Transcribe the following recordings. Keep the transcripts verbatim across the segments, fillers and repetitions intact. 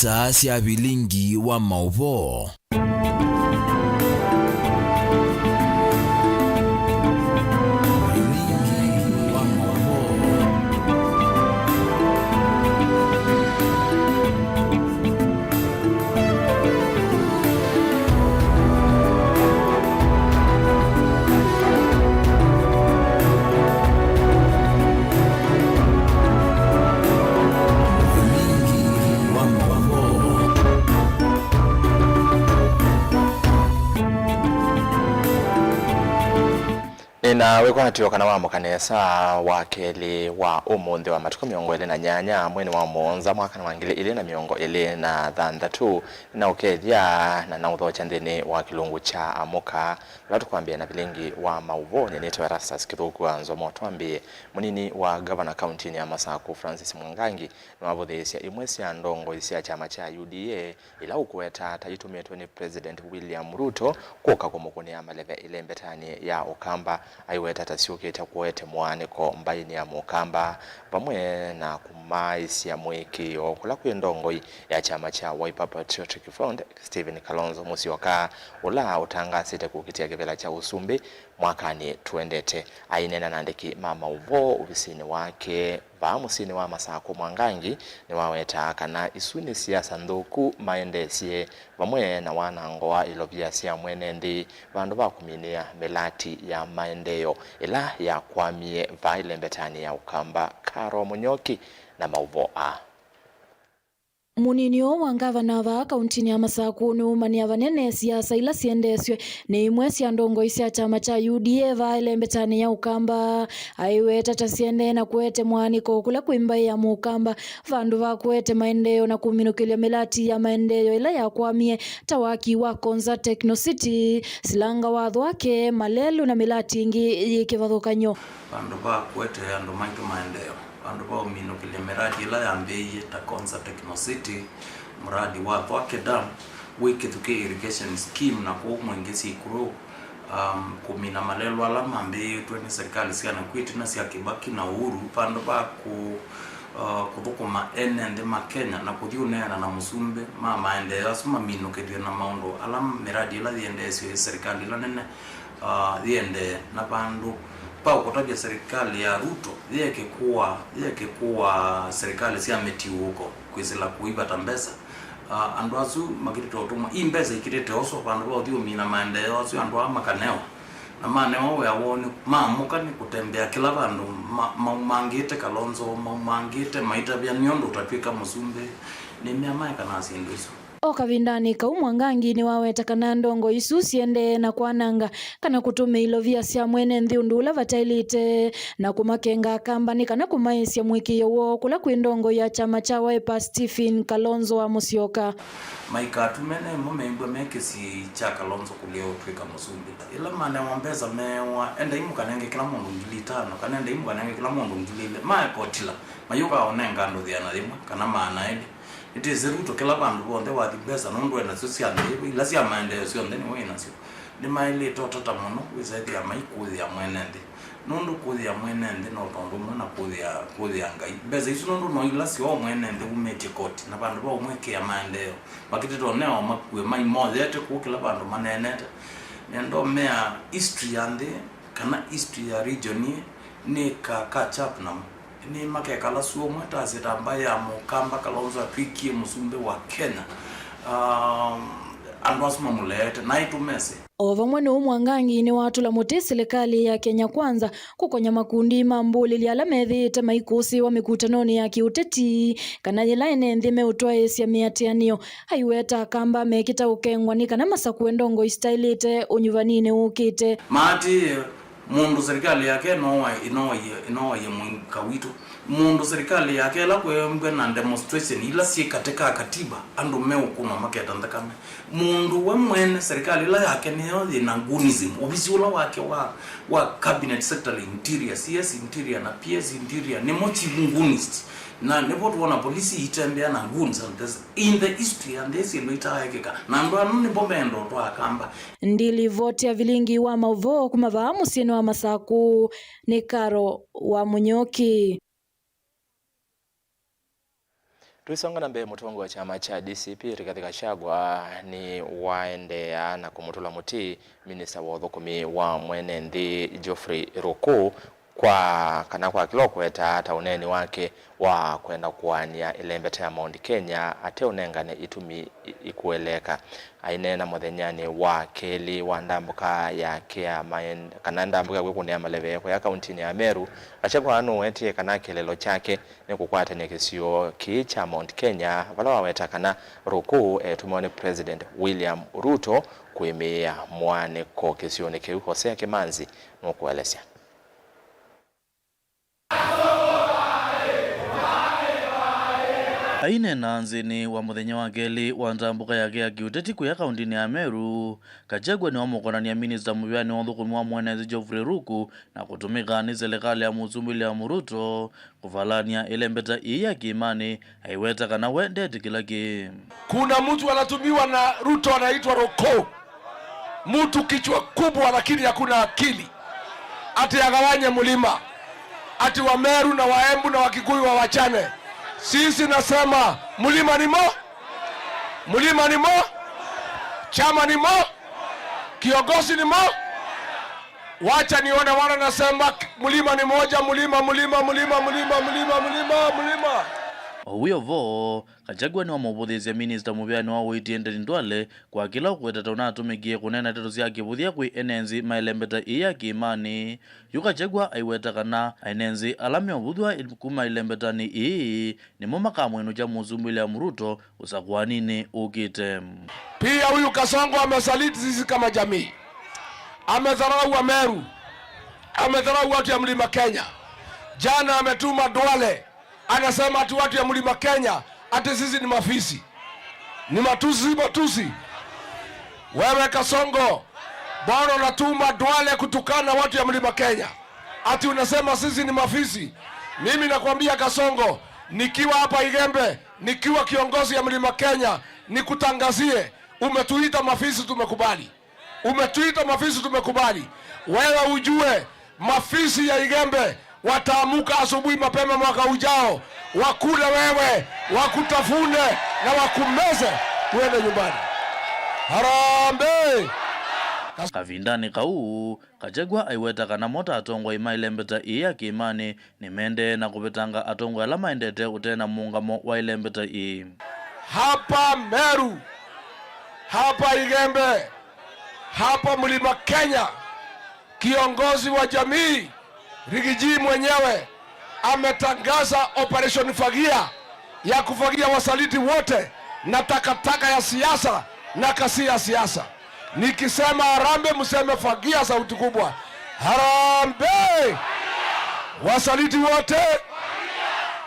Taa sya vilingi wa maũvoo. Vilingi wa maũvoo. Nĩna wĩkwatyo kana wamũka nesa wa kelĩ wa ũmũnthĩ wa matukũ mĩongo ĩlĩ na nyanya mweinĩ wa mũonza mwaka wa ngili ilĩ na mĩongo ĩlĩ na thanthatũ. Nĩnaũkethya na naũthokya nthĩnĩ wa kĩlungu kya Amũka, vala tũkwambĩĩa na vilingi wa maũvoo. Nyie nĩtawa Erastus Kĩthũku wa Nzomo. Twambĩĩe. Mũnini wa ngavana kauntinĩ ya Masakũ, Francis Mwangangi, nĩwavũthĩĩsya imwe sya ndongoi sya kyama kya U D A ila ũkũweta ta itũmĩtwe nĩ President William Ruto kũka kũmũkũnĩa maleve ĩlembetanĩ ya Ũkamba. Aiweta ta syũkĩte kũete mũaanĩko mbaĩnĩ ya Mũkamba, vamwe na kũmaaĩsya mũĩkĩĩo kũla kwĩ ndongoi ya kyama kya Wiper Patriotic Front, Stephen Kalonzo Musyoka, ũla ũtangaasĩte kũkitĩa kĩvĩla kya ũsumbĩ mwakanĩ tũendete. Aineena na andĩki ma maũvoo ovisinĩ wake vaa mũsyĩnĩ wa Masakũ, Mwangangi nĩwawetaa kana isu nĩ siasa nthũku maendeesye, vamwe na wanango wa ilovia sya mwene nthĩ, vandũ va kũminĩa mĩlati ya maendeeo ĩla yakwamie vaa ĩlembetanĩ ya Ũkamba. Karo Mũnyoki na maũvoo aa. Mũnini ũũ wa ngavana vaa kauntinĩ ya Masakũ nĩwũmanĩa vanene siasa ila siendeesw'e nĩ imwe sya ndongoi sya kyama kya U D A vaa ĩlembetanĩ ya Ũkamba. Aiweta ta siendee na kũete mũaanĩko kũla kwĩ mbaĩ ya Mũkamba, vandũ va kũete maendeeo na kũminũkĩlya mĩlati ya maendeeo ĩla yakwamie, ta waki wa Konza Techno City, Silanga wa Thwake, malelũ na mĩlati ĩngĩ yĩ kĩvathũkany'o. Vandũ va kũete andũ maitũ maendeeo, vandũ va ũminũkĩlya mĩradi ĩla yambĩĩie ta Konza Techno City, mũradi wa Thwake Dam, wĩ Kĩthukĩ Irrigation Scheme na kũu Mwingĩ Sikuru, um, kũmina malelũ ala mambĩĩtwe nĩ serikali sya naku ĩtina sya Kibaki na Uhuru, vandũ va kũ-, uh, kũthũkũma ene nthĩ ma Kenya na kũthi ũneena na mũsumbĩ ma maendeeo asu maminũkĩlw'e na maũndũ ala mĩradi ĩla yĩendeesye serikali ila nene, uh, yĩendee na vandũ va kũtavya serikali ya Ruto yĩeke kũaa, yĩeke kũaa serikali sya mĩtiũũko kwĩsĩla kũivata mbesa. Ah, andũ asu makitĩte ũtũmwa, i mbesa ikitĩte oswa vandũ va ũthi ũmina maendeeo asu andũ aa makanewa. Na manewa wĩa woo nĩ maamũka nĩ kũtembea kĩla vandũ ma-, maumangĩte Kalonzo, maumangĩte maitavya nĩ ũndũ ũtatw'ĩka mũsumbĩ. Nĩmea maeka na syĩndũ isu. O kavindanĩ kau, Mwangangi nĩwaweta kana ndongo isu siendee na kwananga kana kũtũmĩa ilovia sya mwene nthĩ ũndũ ũla vataĩlĩte, na kũmakenga Akamba nĩ kana kũmaĩsya mũĩkĩĩo woo kũla kwĩ ndongo ya kyama kya Wiper, Stephen Kalonzo wa Musyoka. Maikatũme nemo mew'a me kĩsiĩi kya Kalonzo kũlea ũtw'ĩka mũsumbĩ. Ĩla manewa mbesa meewa, endai mũkanenge kĩla mũndũ ngili itano, kana endai mũkanenge kĩla mũndũ ngili ilĩ, maekotila, mayũkaa ũnenga andũ ĩana yĩmwe, kana maana elĩ. Nĩtwĩsĩ Ruto kĩla vandũ vonthe wathi mbesa, nũndũ e nasyo sya nthĩ, ila sya maendeeo syonthe nĩwe wĩ nasyo. Nĩmaĩlĩte ũtata mũno wĩsa ĩthĩa maikũthĩa mwene nthĩ, nũndũ kũthĩa mwene nthĩ no tondũ ũmwe na kũthĩa, kũthĩa Ngai. Mbesa isu nũndũ no ila syoo mwene nthĩ umĩtye koti, na vandũ va ũmwĩkĩa maendeeo, makitĩte ũneo makue maimoyete kũu kĩla vandũ maneenete. Nĩenda ũmea history ya nthĩ, kana history ya region ĩĩ, nĩka catch up namo. Nĩmakekala sure ũmwe tasye ta mbaĩ ya Mũkamba Kalonzo atw'ĩkie mũsumbĩ wa Kenya. Um, andũ asu mamũleete, naĩ tũmese. O vamwe nũũ Mwangangi nĩwatũla mũtĩ silikalĩ ya Kenya Kwanza kũkonya makundi ma mbũlĩli ala methĩĩte maikũsĩĩwa mĩkutanonĩ ya kĩũteti, kana yĩla ene nthĩ meũtwaĩĩsya mĩatĩanĩo. Aiweta Akamba mekĩta ũkengwa nĩ kana masakũe ndongo isitaĩlĩte ũnyuvaninĩ ũkĩte. Maatĩĩe mũndũ serikali yake ĩnoaie, ĩnoaie, ĩnoaie mũika witũ. Mũndũ serikali yake ĩla kweembwe na demonstration ila syĩ katĩ ka katiba, andũ meũkũnwa maketa nthakame. Mũndũ we mwene serikali ĩla yake nĩyo yĩ na goonism. Ovisi ũla wake wa, wa cabinet secretary interior, C S interior na P S interior nĩmo chief goonist. Na nĩvo twona polisi itembea na goons and this. In the history ya nthĩ syĩndũ itaaĩkĩka, na andũ anu nĩvo meenda ũtwaa Akamba. Ndilivoti ya vilingi wa maũvoo kuma vaa mũsyĩnĩ wa Masakũ nĩ Karo wa Mũnyoki. Tũisonga na mbee, mũtongoi wa kyama kya D C P Rigathi Gachagua nĩwaendeea na kũmũtũla mũtĩ minista wa ũthũkũmi wa mwene nthĩ Geoffrey Ruku kwa kana kwa kĩla ũkwetaa ta ũneeni wake wa kwenda kũaany'a ĩlembeta ya Mount Kenya ateũnengane itumi i- ikũeleeka. Aineena mũthenyanĩ wa kelĩ wa ndambũka yake ya maen- kana ndambũka ya kwĩkũnĩa maleve kũya kauntinĩ ya Meru, Gachagua nũwetie kana kĩeleelo kyake nĩ kũkwatany'a kĩsio kĩĩ kya Mount Kenya, vala waweta kana Ruku etũmiwa nĩ President William Ruto kwĩmĩĩa mwaanĩko kĩsionĩ kĩu. Hosea Kimanzi nũkũelesya. Aineena nzĩnĩ wa mũthenya wa kelĩ wa ndambũka yake ya kĩũteti kũya kauntinĩ ya Meru, Gachagua nĩwamũkonany'a minista mũvĩanĩ wa ũthũkũmi wa mwene nthĩ Geoffrey Ruku na kũtũmĩka nĩ selekalĩ ya Mũsumbĩ William Ruto kũvalany'a ĩlembeta ĩĩ ya kĩĩmanĩ, aiweta kana we ndetĩkĩla kĩĩ. Kuna mtu anatumiwa na Ruto anaitwa Ruku. Mtu kichwa kubwa lakini hakuna akili. Ati agawanye mlima. Ati Wameru na Waembu na Wakikuyu wawachane. Sisi nasema mlima ni mo. Mlima ni mo. Chama ni mo. Kiongozi ni mo. Wacha nione wana nasema mlima ni moja, mlima, mlima, mlima. O wĩo vo, Gachagua nĩwamũvũthĩĩsye minista mũvĩanĩ wa ũiiti Aden Duale kwa kĩla ũkweta ta ũnatũmĩkie kũneena ndeto sya kĩvũthya kwĩ ene nthĩ ma ĩlembeta ĩĩ ya kĩĩmanĩ. Yu Gachagua aiweta kana ene nthĩ ala meũvũthw'a kuma ĩlembetanĩ ĩĩ nĩmo makamwĩnũkya Mũsumbĩ William Ruto ũsakũaninĩ ũkĩte. Pia huyu Kasongo amesaliti sisi kama jamii. Amedharau Wameru. Amedharau watu ya Mlima Kenya. Jana ametuma Duale, anasema ati watu ya Mlima Kenya ati sisi ni mafisi. Ni matusi, matusi. Wewe Kasongo, mbona unatuma Duale kutukana watu ya Mlima Kenya? Ati unasema sisi ni mafisi. Mimi nakwambia Kasongo, nikiwa hapa Igembe, nikiwa kiongozi ya Mlima Kenya, nikutangazie, umetuita mafisi, tumekubali. Umetuita mafisi, tumekubali. Wewe ujue, mafisi ya Igembe wataamuka asubuhi mapema mwaka ujao, wakule wewe, wakutafune na wakumeze, uende nyumbani. Harambee! Kavindanĩ kau, Gachagua aiweta kana mo ta atongoi ma ĩlembeta ĩĩ ya kĩĩmanĩ nĩmendee na kũvetanga atongoi ala maendete ũtee na mũũngamo wa ĩlembeta ĩĩ. Hapa Meru, hapa Igembe, hapa Mlima Kenya, kiongozi wa jamii Rigiji mwenyewe ametangaza operation fagia ya kufagia wasaliti wote na takataka ya siasa na kasia ya siasa. Nikisema harambee, mseme fagia, sauti kubwa. Harambee! Wasaliti wote,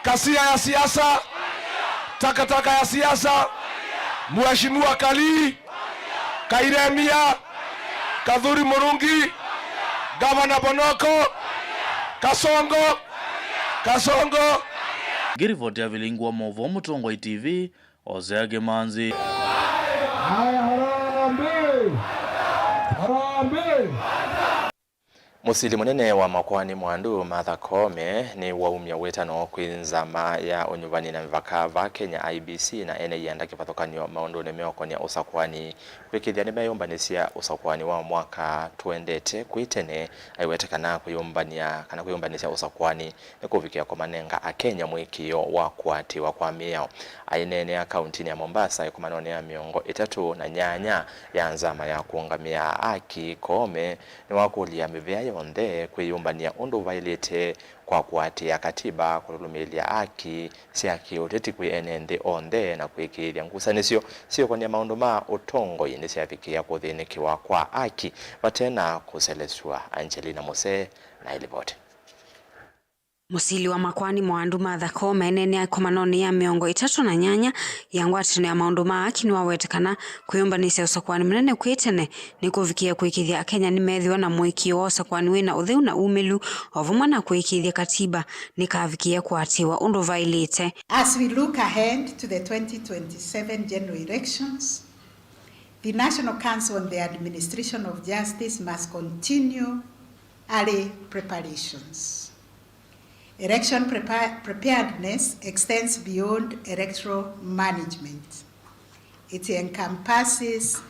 kasia ya siasa, takataka ya siasa, Mheshimiwa Kalii, Kairemia, Kathuri Murungi, Gavana Bonoko, Kasongo, Kasongo. Ngĩrivoti ya vilingi wa maũvoo Mũtongoi T V, Hosea Kimanzi. Haya, harambee! Harambee! Mũsili mũnene wa makoani Mwandu Martha Koome nĩwaumya wĩtano kwĩ nzama ya ũnyuvani na mĩvaka va Kenya I E B C na ene ianda kĩvathũkany'o maũndũnĩ meũkonya ũsakũani kwĩkĩĩthya nĩmeyũmbanĩsya ũsakũani wa mwaka tũendete kwĩ tene, aiwete kana kwĩyũmbany'a kana kwĩyũmbanĩsya ũsakũani nĩkũvikĩa kũmanenga Akenya mũĩkĩĩo wa kũatĩĩwa kwa mĩao. Aineenea kauntinĩ ya Mombasa ĩkomanonĩ ya mĩongo ĩtatũ na nyanya ya nzama ya kũũngamĩa aki, Koome nĩwakũlya mĩvĩa yonthe kwĩyũmbany'a ũndũ vaĩlĩte kwa kũatĩĩa katiba, kũlũlũmĩĩlya aki sya kĩũteti kwĩ ene nthĩ onthe, na kũĩkĩĩthya ngusanĩsyo syĩũkonya maũndũ ma ũtongoi nĩsyavikĩĩa kũthĩnĩkĩwa kwa aki vate na kũselesw'a. Angelina Mose na ĩlivoti. Mũsili wa makoani Mwandu Martha Koome eneenea ĩkomanonĩ ya mĩongo ĩtatũ na nyanya ya ngwatanĩo ya maũndũ ma aki nĩwawete kana kwĩyũmbanĩsya ũsakũani mũnene kwĩ tene nĩkũvikĩe kũĩkĩĩthya Akenya nĩmeethĩwa na mũĩkĩĩo wa ũsakũani wĩna ũtheu na umĩlu, o vamwe na kũĩkĩĩthya katiba nĩkavikĩe kũatĩĩwa ũndũ vaĩlĩte. As we look ahead to the twenty twenty-seven general elections, the National Council on the Administration of Justice must continue early preparations. Election prepa-, preparedness extends beyond electoral management. It encompasses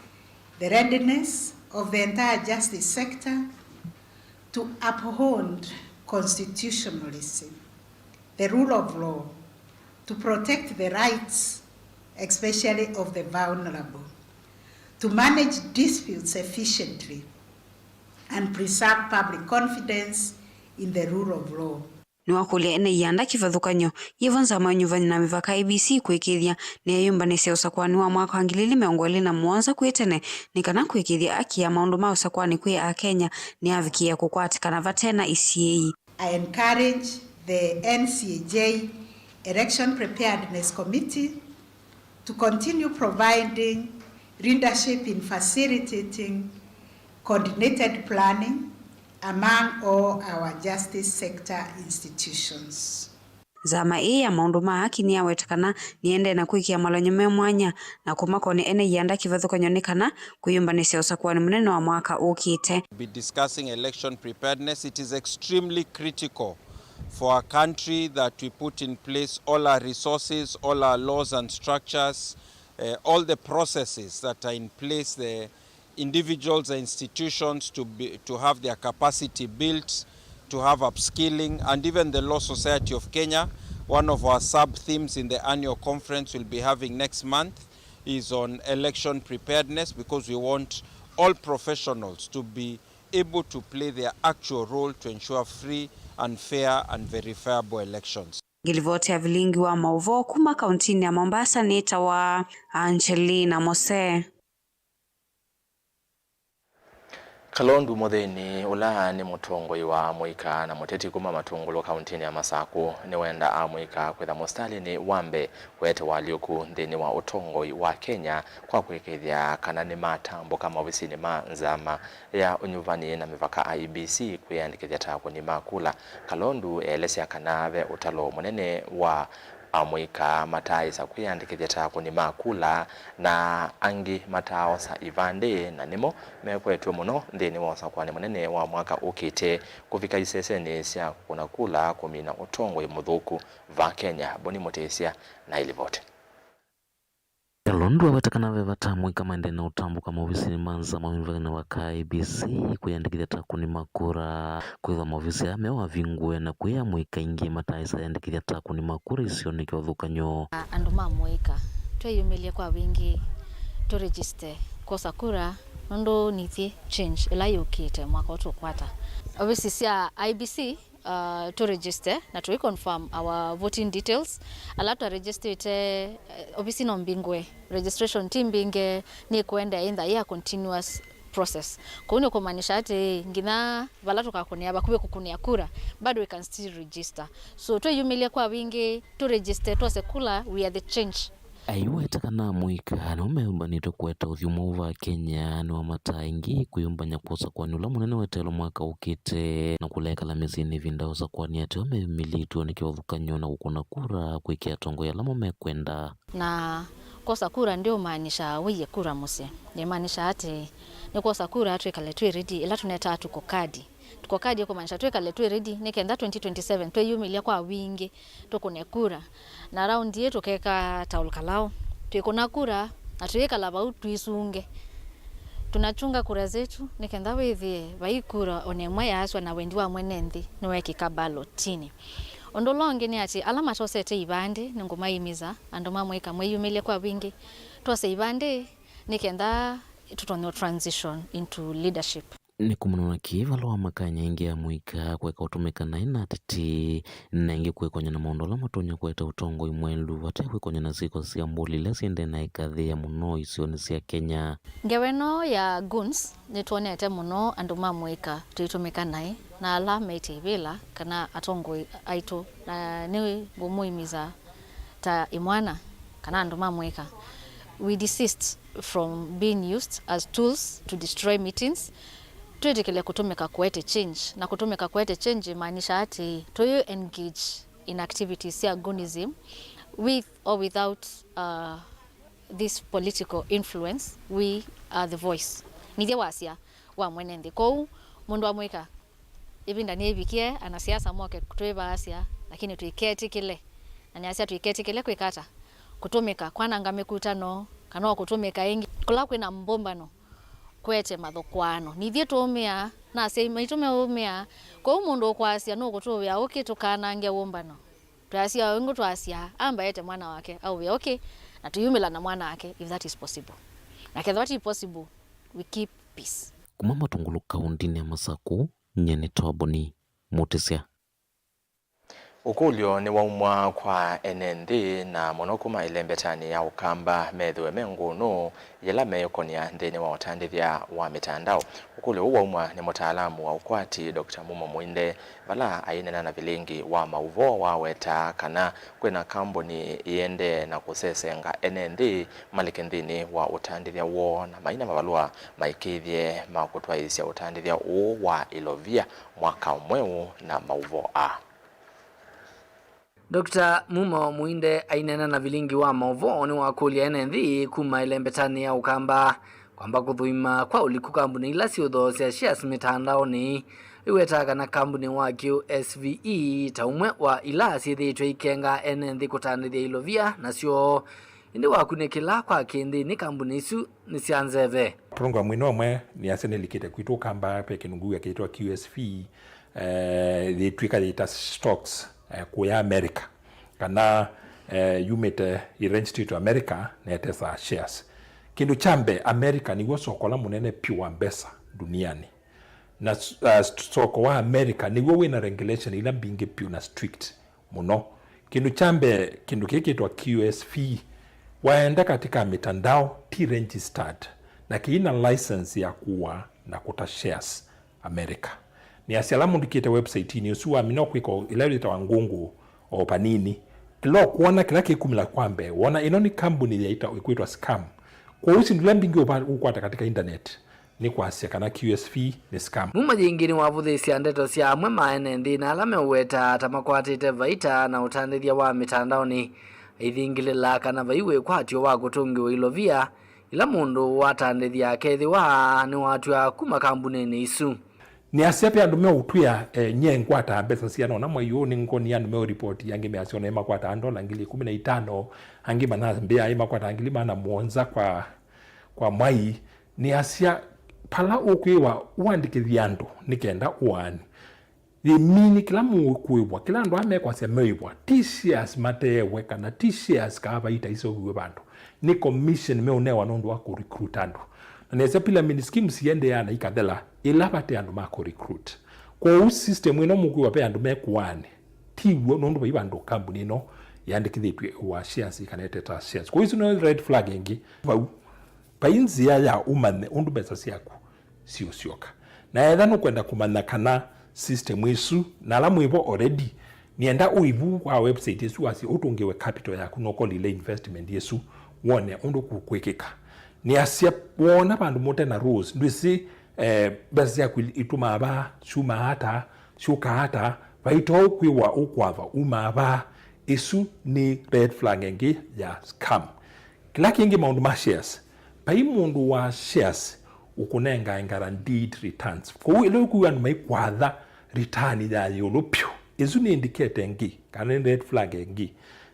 the readiness of the entire justice sector to uphold constitutionalism, the rule of law, to protect the rights, especially of the vulnerable, to manage disputes efficiently, and preserve public confidence in the rule of law. Nĩwakũlya ene ianda kĩvathũkany'o yĩvo nzama ya ũnyuvani na mĩvaka I E B C kwĩkĩĩthya nĩyeyũmbanĩsya ũsakũani wa mwaka wa ngili ilĩ mĩongo ĩlĩ na mũonza kwĩ tene nĩ kana kwĩkĩĩthya aki ya maũndũ ma ũsakũani kwĩ Akenya nĩyavikĩĩa kũkwatĩkana vate na isiĩĩi. I encourage the N C A J Election Preparedness Committee to continue providing leadership in facilitating coordinated planning among all our justice sector institutions. Nzama ĩĩ ya maũndũ ma aki nĩyaweta kana nĩendee na kwĩkĩa malany'o me mwanya na kũmakonĩa ene ianda kĩvathũkany'o nĩ kana kwĩyũmbanĩsya ũsakũani mũnene wa mwaka ũkĩte. Be discussing election preparedness, it is extremely critical for a country that we put in place all our resources, all our laws and structures, uh, all the processes that are in place, the individuals and institutions to be, to have their capacity built, to have upskilling, and even the Law Society of Kenya. One of our sub-themes in the annual conference we'll be having next month is on election preparedness, because we want all professionals to be able to play their actual role to ensure free and fair and verifiable elections. Ngĩlivoti ya vilingi wa maũvoo kuma kauntinĩ ya Mombasa nĩtawa Angelina Mose. Kalondu Mũthĩni, ũla nĩ mũtongoi wa amũika na mũteti kuma Matũngũlũ kauntinĩ ya Masakũ, nĩwenda amũika kwĩtha mũsitalĩnĩ wa mbee kũete ũalyũku nthĩnĩ wa ũtongoi wa Kenya kwa kwĩkĩĩthya kana nĩmatambũka maovisinĩ ma nzama ya ũnyuvani na mĩvaka I E B C kwĩyandĩkĩthya ta akũni ma kula. Kalondu elesya kana ve ũtalo mũnene wa amũika mataaĩsa kwĩyandĩkĩthya ta akũni ma kula, na angĩ mataaosa ivandĩ, na nĩmo mekwetw'e mũno nthĩnĩ wa ũsakũani mũnene wa mwaka ũkĩte kũvika isesenĩ sya kũkũna kula kũmina ũtongoi mũthũku va Kenya. Boni Mũtĩsya na ilivoti. Kalondu aweta kana ve vata amũika maendee na ũtambũka maovisinĩ ma nzama ya ũnyuvani na mĩvaka I E B C kwĩyandĩkĩthya ta akũni ma kura. Kwĩthwa maovisi aa mewa avingũe na kwĩ amũika aingĩ mataaĩsa yandĩkĩthya ta akũni ma kura isionĩ kĩvathũkany'o. Andũ ma mũika, twĩyumĩlye kwa wingĩ tũ register kwosa kura, nũndũ nĩthyĩ change ĩla yũkĩte mwaka ũũ tũkwata. Ovisi sya I E B C, uh, tũ register na tũi confirm our voting details. Ala twa registerĩte, eh, ovisi no mbingũe, registration ti mbinge, nĩ kũendea in the year continuous process. Kũu nĩ kũmaanisha atĩ nginya vala tũkakũnĩa, vakuvĩ kũkũnĩa kura, bado we can still register. So twĩyumĩlye kwa wingĩ, tũ register, twose kula, we are the change. Aiweta kana amũika nĩmo meyũmbanĩtwe kũete ũthyũ mwaũ va Kenya, nĩwamataa aingĩ kwĩyũmbany'a kwa ũsakũani ũla mũnene weteelwe mwaka ũkĩte, na kũla ekala mĩsyĩnĩ ĩvinda ya ũsakũani ateo meyũmĩlĩtw'e nĩ kĩvathũkany'o na kũkũna kura kwĩkĩa atongoi ala mo mekwenda. Na kwosa kura ndĩũmaanisha wĩie kura mũsyĩ. Yĩmaanisha atĩ nĩ kwosa kura twĩkale twĩ ready, ĩla tũnetaa tuko kadi. Tuko kadi ĩkũmaanisha twĩkale twĩ ready nĩ kenda twenty twenty-seven twĩyumĩlya kwa wingĩ tũkũne kura. Na raundi ĩĩ tũkeka ta Ol Kalou, twĩkũna kura na twĩkala vau tũisunge. Tunachunga kura zetu nĩ kenda wĩthĩe vai kura o na ĩmwe yaaswa na wendi wa mwene nthĩ nĩwekĩka balotini. Ũndũ ũla ũngĩ nĩ atĩ ala matosete ivandĩ nĩngũmaimiza andũ ma mũika mwĩyumĩlye kwa wingĩ twose ivandĩ nĩ kenda tũtonye transition into leadership. Nĩ kũmana na kĩĩ vala wa makany'a aingĩ amũika kũeka ũtũmĩka naĩ na ateti, na aingĩ kwĩkonya na maũndũ ala matonya kũete ũtongoi mwendu vate kwĩkonya na syĩko sya mbũli ila syendee na ĩkathĩĩa mũno isionĩ sya Kenya. Ngewa ĩno ya goons nĩtwonete mũno andũ ma mũika tũitũmĩka naĩ na ala meĩtye ivĩla kana atongoi aitũ, na nĩ ngũmũimiza ta imwana kana andũ ma mũika, we desist from being used as tools to destroy meetings. Twĩtĩkĩle kũtũmĩka kũete change, na kũtũmĩka kũete change ĩmaanisha atĩ tũyũ engage in activities sya goonism with or without, uh, this political influence. We are the voice. Nithyĩ wasya wa mwene nthĩ. Kwoou mũndũ wa mũika, ĩvinda nĩyĩvikie anasiasa moke twĩvaasya Lakini tũiketĩkĩle, na nĩasya tũiketĩkĩle kwĩka ata? Kũtũmĩka kwananga mĩkutano, kana o kũtũmĩka ĩngĩ kũla kwĩna mbũmbano, kwete mathũkũano. Nithyĩ tũũmĩa, na asyai maitũ meũmĩa, kwoou mũndũ ũkwasya nũkũtũũvĩa ũkĩ tũkanange wũmbano. Twasya ĩngĩ twasya, amba ete mwana wake aũvĩa ũkĩ, na tũyumĩla na mwana wake, if that is possible. Na kethĩwa ti possible, we keep peace. Kuma Matungulu kaũntĩnĩ ya Masakũ, nyie nĩ Twaboni Mutisya. Ũkũlyo nĩwaumwa kwa ene nthĩ, na mũno kuma ĩlembetanĩ ya Ũkamba, methĩwe me ngũnũ yĩla meĩkonia nthĩnĩ wa ũtandĩthya wa mĩtandao. Ũkũlyo ũũ waumwa nĩ mũtaalamu wa ũkwati, Doctor Mumo Muinde, vala aineena na vilingi wa maũvoo wawetaa kana kwĩna kambuni iendee na kũsesenga ene nthĩ malike nthĩnĩ wa ũtandĩthya woo na maina mavalũa maĩkĩĩthye ma kũtwaĩĩsya ũtandĩthya ũũ wa Ilovia mwaka mweũ na maũvoo aa. Doctor Mumo Muinde aineena na vilingi wa maũvoo nĩwakũlya ene nthĩ kuma ĩlembetanĩ ya Ũkamba kwamba kũthũima kwa ũliku kambuni ila siũthoosya shares mĩtandaonĩ. Aiwetaa kana kambuni wa Q S V E ta ũmwe wa ila syĩthĩĩtwe ikenga ene nthĩ kũtandĩthya ilovia nasyo, ĩndĩ wakunĩkĩla kwa kĩnthĩnĩ kambuni isu nĩ sya nzeve. Program ĩno ĩmwe nĩasya nĩlikĩte kwitũ Ũkamba, ve kĩndũ ngũw'a kĩĩtwa Q S V, eh, yĩtw'ĩka yĩta stocks, eh, kũya America, kana, eh, yumĩte ĩregistered America na ĩtesaa shares. Kĩndũ kya mbee, America nĩw'o soko ũla mũnene vyũ wa mbesa ndunianĩ. Na s-, uh, st-, soko wa America nĩw'o wĩna regulation ila mbingĩ vyũ na strict mũno. Kĩndũ kya mbee, kĩndũ kĩĩ kĩtwa Q S V, waenda katika mitandao, ti registered, na kĩina license ya kũa na kũta shares America. Nĩasya ala mũndĩkĩte website-inĩ ũsu wamina kwĩka ĩla yĩtawa ngũngũ o vanini, ĩla ũkwona kĩla kĩkumĩla kwa mbee, wona ĩno nĩ kambuni yaita ĩkwĩtwa scam. Kwoou syĩndũ ila mbingĩ ũva-, ũkwata katika internet, nĩ kwasya kana Q S V nĩ scam. Muma yĩngĩ nĩwavũthĩsya ndeto sya amwe ma ene nthĩ na ala meũweta ta makwatĩte vaita na ũtandĩthya wa mĩtandaonĩ, aithingĩlĩla kana vai wĩkwatyo wa kũtũngĩwa ilovia ila mũndũ watandĩthya akethĩwa nĩwatw'a kuma kambunĩnĩ isu. Nĩasya ve andũ meũtwĩa, eh, nyie ngwataa mbesa siana ũna mwai ũũ, nĩngonia andũ meũripoti, angĩ measya ona makwataa ndola ngili ikũmi na itano, angĩ manambĩa makwataa ngili maana mũonza kwa kwa mwai, nĩasya, vala ũkwĩwa ũandĩkĩthye andũ nĩ kenda ũaani. Yĩmini kĩla mũkwĩw'a, kĩla andũ aa mekwasya meĩw'a, ti shares mateewe kana ti shares kaa vaita iseũviw'e vandũ. Nĩ commission meũnewa nũndũ wa kũrecruit andũ. Na nĩasya pyramid schemes iendeeaa na ikathela ĩla vate andũ ma kũrecruit. Kwoou system ĩno mũkwĩw'a ve andũ me kũaani, ti w'o, nũndũ vai vandũ kambuni ĩno yandĩkĩthĩtw'e wa shares kana ĩtetaa shares. Kwoou isu nĩ red flag ĩngĩ. Vau, vai nzĩa ya ũmanye ũndũ mbesa syaku siũsyoka. Na etha nũkwenda kũmanya kana system ĩsu, na ala mwĩ vo already, nĩenda ũivu wa website ĩsu wasye ũtũngĩwe capital yaku na ũkolile investment ĩsu, wone ũndũ kũkwĩkĩka. Nĩasya, woona vandũ mũte na rules, ndwĩsĩ, eh, mbesa syaku itũmaa va, syumaa ata, syũkaa ata, vaitoũ kwĩwa ũkwava umaa va, ĩsu nĩ red flag ĩngĩ ya scam. Kĩla kĩngĩ, maũndũ ma shares, vai mũndũ wa shares ũkũnengae guaranteed returns. Kwoou ĩla ũkwĩw'a andũ maikwatha return ya ĩũlũ vyũ, ĩsu nĩ indicator ĩngĩ, kana nĩ red flag ĩngĩ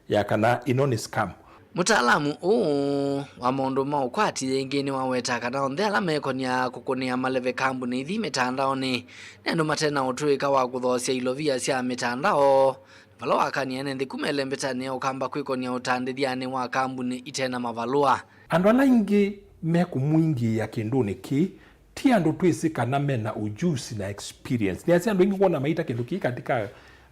ya kana ĩno nĩ scam. Mũtaalamu ũũ wa maũndũ ma ũkwati yĩngĩ nĩwaweta kana onthe ala mekonia kũkũnĩa maleve kambuni ithi mĩtandaonĩ nĩ andũ mate na ũtũĩka wa kũthoosya ilovia sya mĩtandao, vala wakany'a ene nthĩ kuma ĩlembetanĩ ya Ũkamba kwĩkonia ũtandĩthyanĩ wa kambuni ite na mavalũa. Andũ ala aingĩ mekũmwingĩĩa kĩndũnĩ kĩĩ ti andũ twĩsĩ kana mena ujuzi na experience. Nĩasya andũ aingĩ kwona maita kĩndũ kĩĩ katika,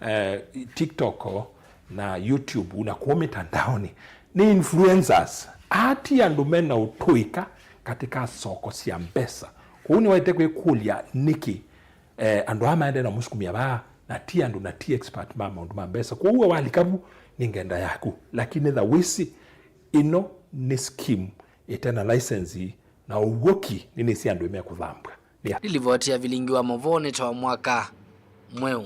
eh, TikTok na YouTube na kũũ mĩtandaonĩ. Nĩ influencers. Aa ti andũ mena ũtũĩka katika soko sya mbesa. Kwoou nĩwaĩte kwĩkũlya nĩkĩ, eh, andũ aa maendee na mũsukumĩa vaa, na ti andũ na ti expert ma maũndũ ma mbesa. Kwoou we walika vu nĩ ngenda yaku. Lakini etha wĩsĩ ĩno nĩ scheme ĩte na license na ũw'o ki nĩnĩsĩ andũ nĩmekũthambw'a. Nĩ a- Nĩ livoti ya vilingi wa maũvoo nĩ ta wa mwaka mweũ.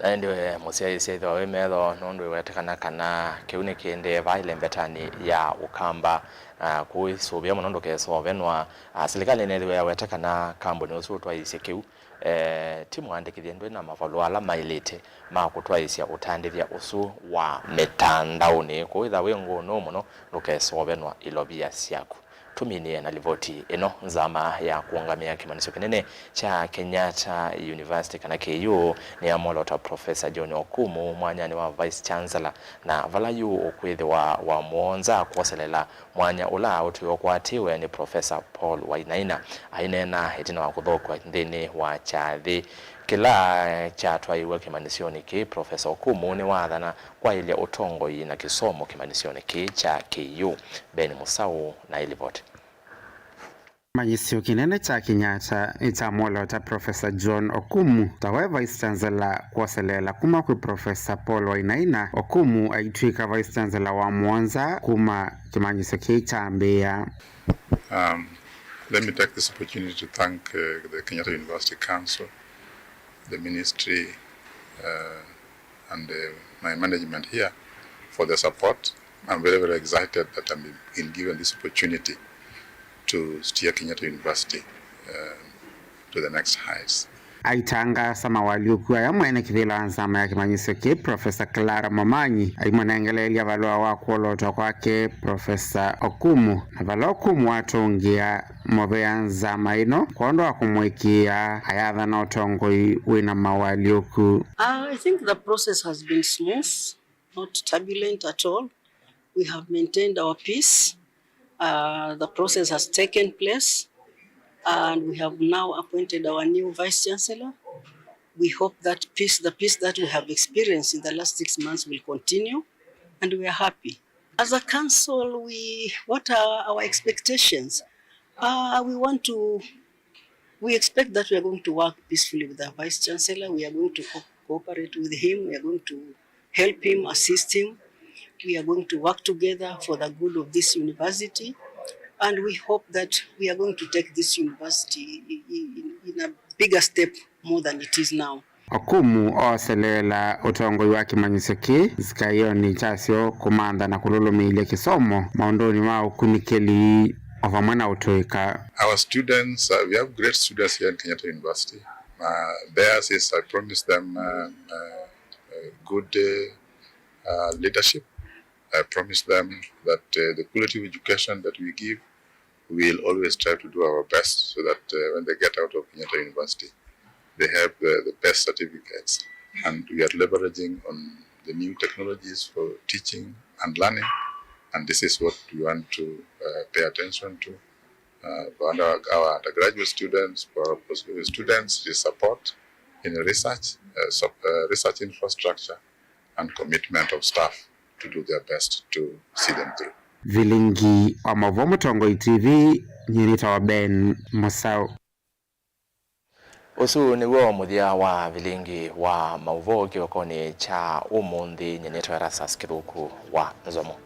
Na ĩndĩ we mũsyaĩĩsya ĩthĩwa wĩ metho nũndũ ĩwetekana kana kĩu nĩ kĩendee vaa ĩlembetanĩ ya Ũkamba. Na kũisũvĩa mũno ndũkesove nwa, ah, silikalĩ nĩthĩwe yaweta kana kambuni ũsu ũtwaĩĩsye kĩu Eh, ti mwandĩkĩthye ndwĩ na mavalũa ala maĩlĩte ma kũtwaĩĩsya ũtandĩthya ũsu wa mĩtandaonĩ. Kũu ĩtha wĩ ngũnũ mũno, ndũkesove nwa ilovia syaku. Tũminĩe na livoti ĩno. Nzama ya kũũngamĩa kĩmanyĩsyo kĩnene kya Kenyatta University kana K U nĩyamwolota Professor John Okumu mwanyanĩ wa Vice Chancellor, na vala yu ũkwĩthĩwa wa mũonza kwoselela mwanya ũla ũtwĩe ũkwatĩwe nĩ Professor Paul Wainaina. Aineena ĩtina wa kũthokw'a nthĩnĩ wa kyathĩ kĩla kyatwaĩwe kĩmanyĩsyonĩ kĩĩ, Professor Okumu nĩwaathana kwaĩlya ũtongoi na kĩsomo kĩmanyĩsyonĩ kĩĩ kya K U. Ben Mũsaũ na ĩlivoti. Kĩmanyĩsyo kĩnene kya Kenyatta nĩkyamwolota Professor John Okumu ta we Vice Chancellor kwoseleela kuma kwĩ Professor Paul Wainaina. Okumu aitw'ĩka Vice Chancellor wa mũonza kuma kĩmanyĩsyo kĩĩ kyambĩĩa. Um, let me take this opportunity to thank, uh, the Kenyatta University Council, the ministry, uh, and, uh, my management here for the support. I'm very, very excited that I've been given this opportunity to steer Kenyatta University, uh, to the next heights. Aitangaasa mawalyũku aya, mwene kĩvĩla wa nzama ya kĩmanyĩsyo kĩĩ, Professor Clara Momanyi, aimũnengeleelya valũa wa kwolotwa kwake Professor Okumu, na vala Okumu atũngĩa mũvea nzama ĩno kwondũ wa kũmũĩkĩĩa ayathana ũtongoi wĩna mawalyũku. Uh, I think the process has been smooth, not turbulent at all. We have maintained our peace. Uh, the process has taken place, and we have now appointed our new Vice Chancellor. We hope that peace, the peace that we have experienced in the last six months will continue, and we are happy. As a council, we, what are our expectations? Uh, we want to, we expect that we are going to work peacefully with the Vice Chancellor. We are going to co-, cooperate with him. We are going to help him, assist him. We are going to work together for the good of this university, and we hope that we are going to take this university i-, i-, in, in a bigger step more than it is now. Okumu ooseleela ũtongoi wa kĩmanyĩsyo kĩĩ nzikaĩonĩ kyasyo kũmantha na kũlũlũmĩĩlya kĩsomo maũndũnĩ ma ũkunĩkĩli o vamwe na ũtũĩka. Our students, uh, we have great students here in Kenyatta University. Uh, theirs is, I promise them, uh, uh, uh, good, uh, uh, leadership. I promise them that, uh, the quality of education that we give, we'll always try to do our best so that, uh, when they get out of Kenyatta University, they have the, the best certificates. And we are leveraging on the new technologies for teaching and learning, and this is what we want to, uh, pay attention to. Uh, for under-, our undergraduate students, for our postgraduate students, is support in research, uh, sup-, uh, research infrastructure, and commitment of staff to do their best to see them through. Vilingi wa maũvoo Mũtongoi T V, nyie nĩtawa Ben Mũsaũ. Ũsu nĩw'o mũthya wa vilingi wa maũvoo kĩokonĩ kya ũmũnthĩ. Nyie nĩtawa Erastus Kĩthũku wa Nzomo.